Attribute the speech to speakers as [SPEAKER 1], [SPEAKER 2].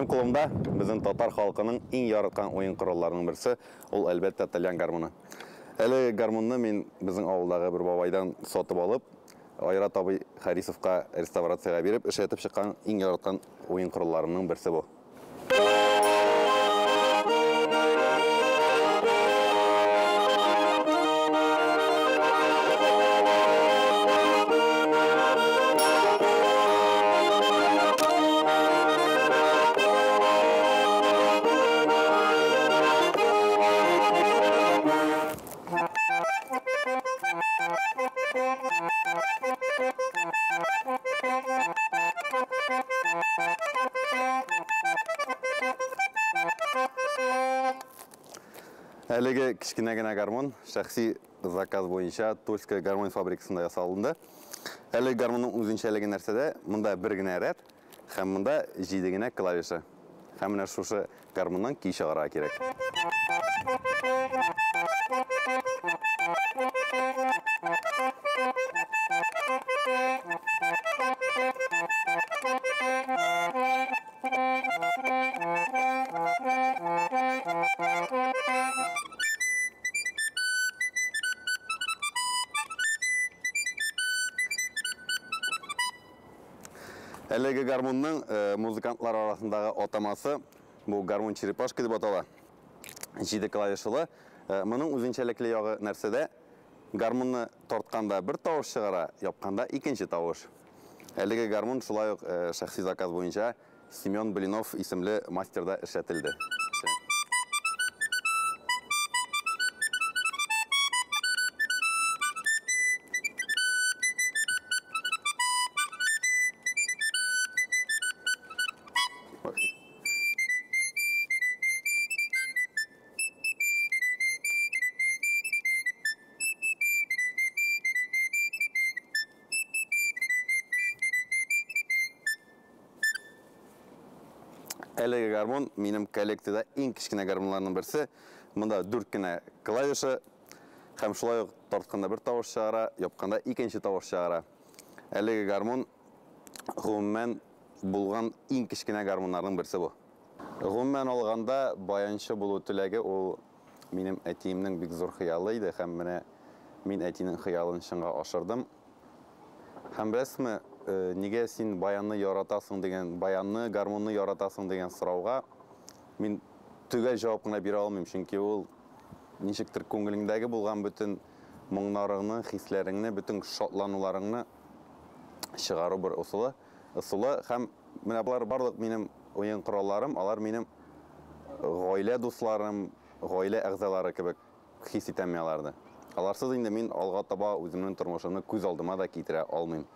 [SPEAKER 1] Минем кулымда безнең татар халкының иң яраткан уен коралларының берсе, ул, әлбәттә, тальян гармуны. Әлеге гармунны мин безнең авылдагы бер бабайдан сатып алып, Айрат абый Харисовка реставрациягә биреп, эшләтеп чыккан иң яраткан уен коралларымның берсе бу. Әлеге кечкенә генә гармун шәхси заказ буенча Тульская гармонь фабрикасында ясалынды. Әлеге гармунның үзенчәлеге нәрсәдә? Монда бер генә рәт һәм монда җиде генә клавиша. Һәм менә шушы гармуннан көй чыгарырга кирәк. Әлеге гармунның музыкантлар арасындагы атамасы бу гармун черепашка дип атала. Җиде клавишалы. Моның үзенчәлекле ягы нәрсәдә? Гармунны тартканда бер тавыш чыгара, япканда икенче тавыш. Әлеге гармун шулай ук шәхси заказ буенча Семен Блинов исемле мастерда эшләтелде. Әлеге гармун минем коллекциядә иң кечкенә гармуннарның берсе. Монда дүрт кенә клавиша һәм шулай ук тартканда бер тавыш чыгара, япканда икенче тавыш чыгара. Әлеге гармун гомумән булган иң кечкенә гармуннарның берсе бу. Гомумән алганда, баянчы булу теләге ул минем әтиемнең бик зур хыялы иде һәм менә мин әтинең хыялын чынга ашырдым. Һәм беләсезме, нигә син баянны яратасың дигән, баянны, гармунны яратасың дигән сорауга мин төгәл җавап кына бирә алмыйм, чөнки ул ничектер күңелеңдәге булган бөтен моңнарыңны, хисләреңне, бөтен шатлануларыңны чыгару бер ысулы, ысулы. Һәм менә болар барлык минем уен коралларым, алар минем гаилә дусларым, гаилә әгъзалары кебек хис итәм мин аларны. Аларсыз инде мин алга таба үземнең тормышымны күз алдыма да китерә алмыйм.